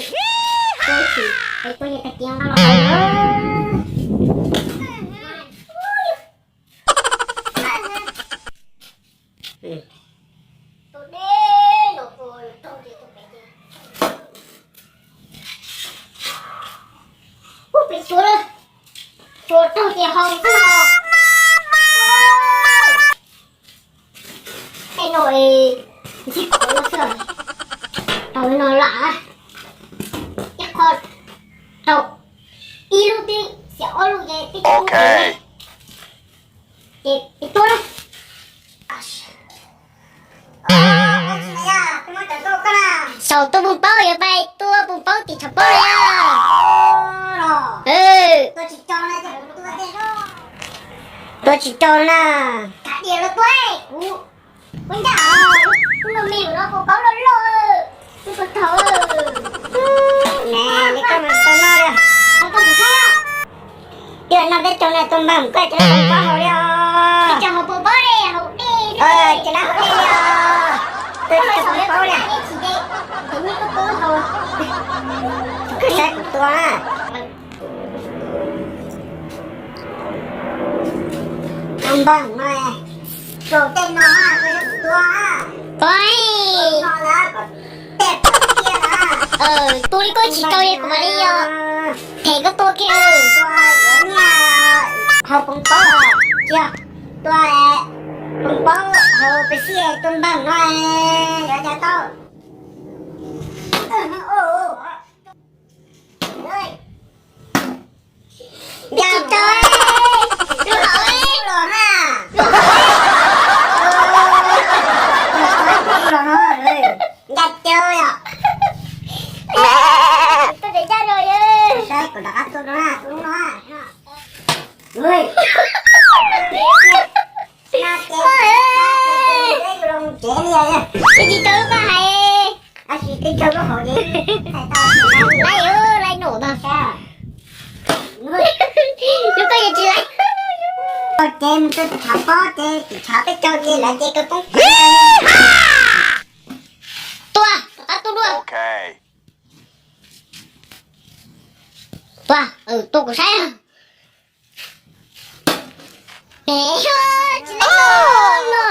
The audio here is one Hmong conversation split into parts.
Tus tsis, peb tuaj yeej tag kis los. Tus deb no tus raug ces tus pem ces, ub, pem tuaj lawm. Tus raug ces haus xwb os. Tej no ntxig qhov no xwb. Tau li no lam, ib qho rau, ib lub twb xiam ob lub ces twb tsis muaj, ces pem tuaj na. Xaus tua pus paub, yuav pais tua pus paub tim tshav pob na. Tua tsis tau na. Kuv, kuv ncaj, kuv no me no pus paub loj loj, kuv tau tau. Neb, neb koj mus tau noj li. Koj mus tau. Twb noj peb caug na, tua npawg koj ces neb pus paub haus li os. Peb caug haus pus paub li, haus dej. Ces neb haus dej li os. Tua tsis tau pus paub li. Koj saib kuv tua na. Tua npawg no, tua tej no, tua, tua, tua, tua li koj tsis tau li kuv mam li yog them koj tua kiag. Tua, tua, haus pus paub, tua, pus paub haus pes xij, tua npawg no, yuav cas tau. Ncav tau, los na, los na, ncav tau yom. Tuaj tsis ncaj rau, saib kuv rov qab tua rau na, tua lub no. Tsis tau lub koj hais. Laiv, laiv num ntag. Lub koj yuav tsis laiv. Ces mus rau tim tshav pob ces tim tshav peb caug ces laiv ces kawg poob. Tua, rov qab tua dua. Tua, tua kuv saib. Tsis laiv no.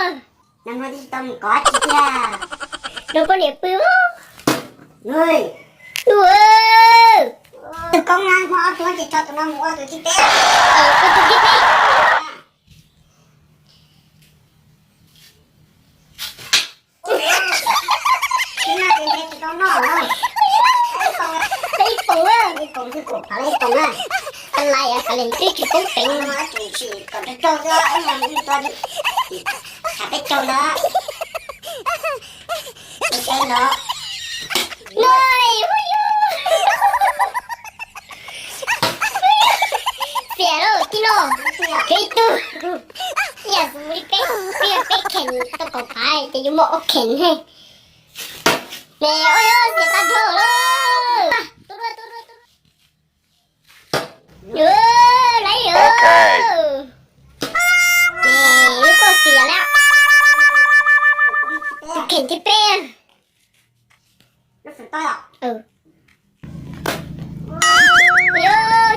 Rau poj niam pw. Tus koob na, muaj ob tug ces tso tus no mus ua tus thib peb. Ua tus thib peb. Ib poom, ib poom, ib poom, ib poom na. Ka lais, ka lais twb tsis poob peev. Kom rau rau xwb, tshav peb caug ntawd. Xiam lauj tij laug, kheev ib tug. Ib yam xws li peb, peb, peb kheem tau kaum phav ces yuav muaj ob kheem he. Nws ua xiam tag nrho lawm. Laiv lawm. Nws lub koj xiam lawm. Tus kheem thib peb.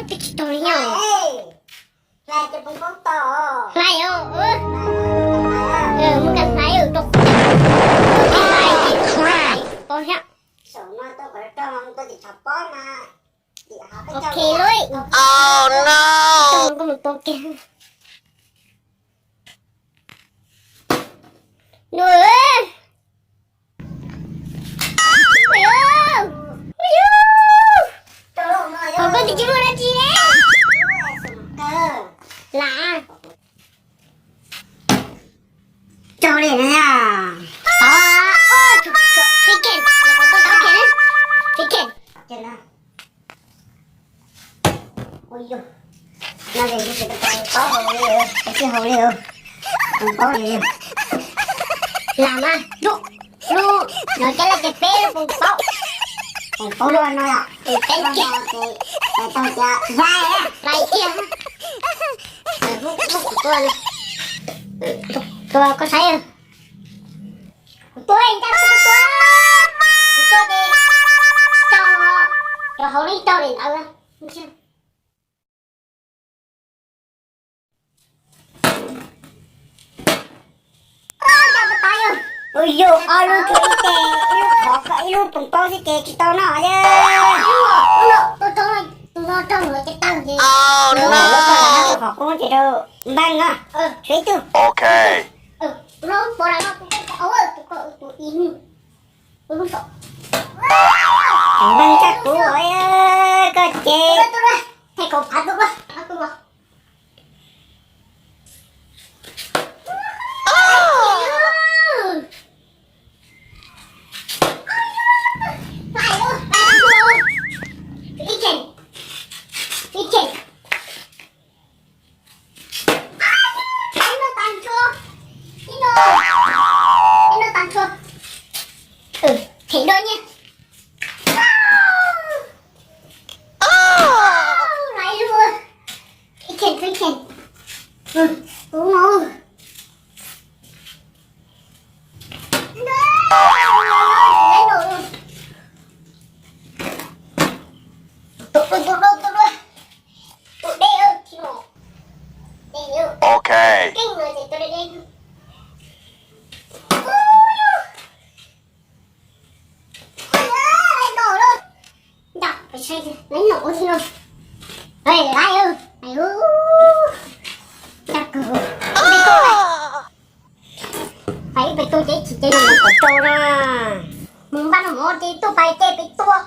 Twb tsis tau li nyog. Hlais os, muab nkas hlais rau, hlais, hlais, pom thiab. Ok lauj. Koj mus tua kiag. Nws, ua yus, ua yus, hauv koj twb tsis muaj dab tsi li. Lam. Tau li na. Tau, ua, tshuav, tshuav, tshuav ib kheem, tshuav ib kheem, tshuav ib kheem. Ua yus, no ces kuv tsis tau paub hauv li, kuv tsis haus li os. Pus paub li. Lam mas, lub, lub, no cab laj ces peb lub pus paub. Pus paub lub no yom. Peb no ces, ces tau tias hlais, hlais kiag. Muab, muab kuv tua no. Tua koj saib. Kuv tua, ncaj kuv tua. Kuv tua ces tau. Rau hauv li rau li ntawd. Ua yog ob lub thiab ib ce, ib lub qhov kom ib lub poom paub xwb ces tsis tau noj. Tus no rau lawv ces tawg ces. Qhov qub ces rau npaj no. Tshuav ib tug. Tus no pov las no tus ko tus i hnub. Npaj tsa kuv koj ces. Thaij kaum phav tus ko. Them dua nyiaj. Laiv lug. Ib kheej, ib kheej. Kuv no. Tus dua, tus dua, tus dua. Tus deb, deb. Ok. Keej no ces tus deb deb. Pais saib, laiv nom ua si no. Laiv, laiv, laiv. Pais ib pais tuaj ces tsis ces no mus kom tau na. Mus npaj no mov ces tuaj pais ces pais tuaj.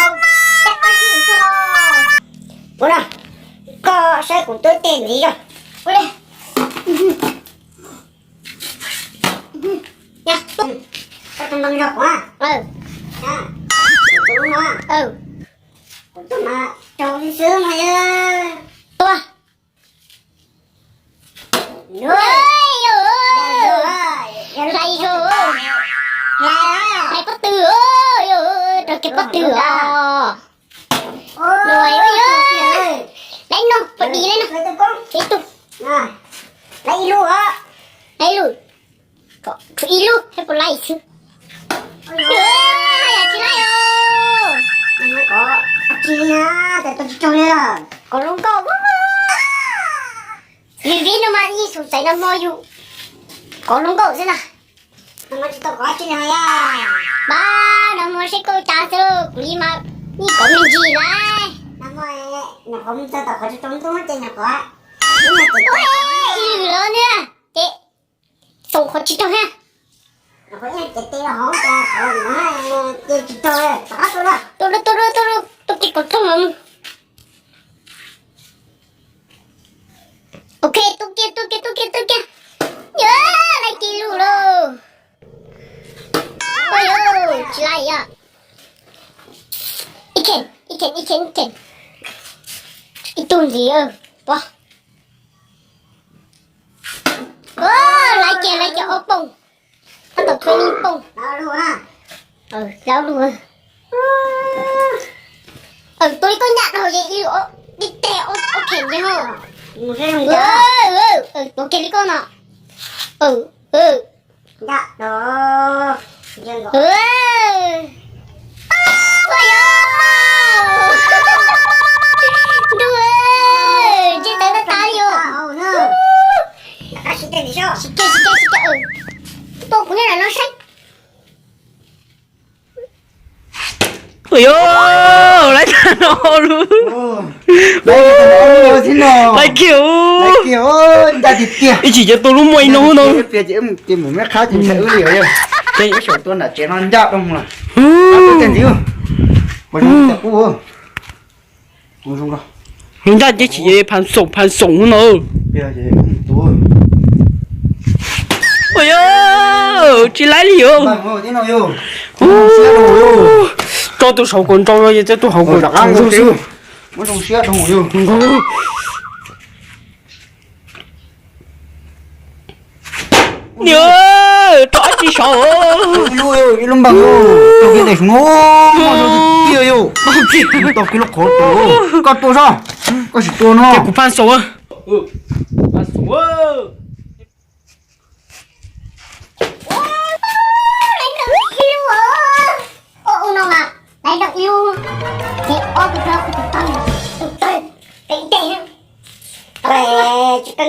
Hau, cas koj tsis tuaj no. Ua no, koj saib kuv tuaj tej ntxiv zog. Ua li. Koj tus npoo zog kuv. Kuv tus no. Kuv tus mas rau xwb xwb mas yog. Tua. Hlais zog, hlais pob tw, rau kiag pob tw os. Laiv no, pov dis laiv no, ib tug, laiv ib lub, laiv ib lub, tshuav ib lub thiab puas laiv xwb. Yam tsis laiv os. Tsis, tsis tau tsis tsaug li. Kov hluas nkauj. Yus vib no mas yeej xum xaiv nag hmo yus kov hluas nkauj xwb na. Nag hmo tsis tau kov tsi li os. Pab nag hmo seb koj cas xwb, kuv li mas yeej kov me ntsis lawm. Nag hmo nyuam qhuav mus txog tom qhov tsis tau ntub ces nyuam qhuav, ib lwm lawm na, ces xoom qhov tsis raug thiab. Tua dua, tua dua, tua dua, tua kiag kom thooj los. Ok, tua kiag, tua kiag, tua kiag, tua kiag. Yog, laiv kiag lub lauj. Ua yog, tsis laiv os. Ib kheej, ib kheej, ib kheej, ib kheej. Ib tug ntxiv, pov. Laiv kiag, laiv kiag ob pooj. Tab tom tshuav ib pooj. Plaub lub. Tua li koj ncaj dhau ces ib, ib teg ob kheej ntag. Tua kiag li koj no. Ntuj, ntsej tawv tag tag li os. Tua kuv nyob ntawm no saib. Ua yog, laiv tag no lub. Laiv kiag, ib chim ces tua lub muaj ib hnub no. Ncaj ces chim pha xoom pha xoom no. Ua yog, tsis laiv li os. Tso tus saum kom nrau, tso tus hauv kom tso xwb. Niam, rov tsis saum. Ib lub npag, tau kiag daim snob, tau kiag lub qhov tus, koj tua soj, koj sim tua no. Kuv pha xoom, pha xoom. Laiv ib lub, ua no mas laiv ib lub, ces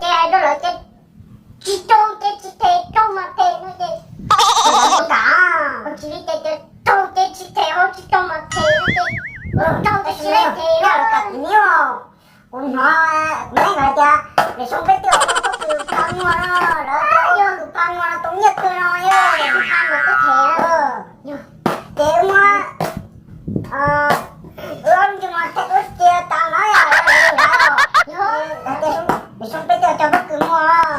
ces hais rau lawv tias tsis raug ces tsis them, raug mas them no ces, ua cas tsis li ces tias raug ces tsis them, ho tsis raug mas them no ces, raug ces tsis them no. Kuv hnov kuv neeb hais tias Yawm Xyooj peb twb ua pob kws pha muag no, lawv tias ua pob kws pha muag no tau nyiaj kawg no, yog pha muag twb them na. Ces wb muab, wb ob lub ntsej muag thaij duab cia tas no, yog, Yawm Xyooj peb twb cog pob kws muag.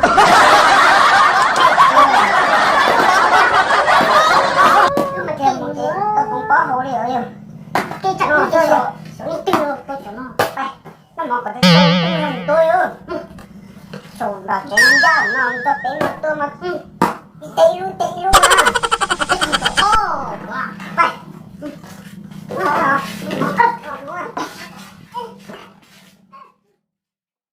Tau pob hau li os. Noj mov kom tau tus, saum nram tsev no ncaj no, mus txog pem no tuaj mas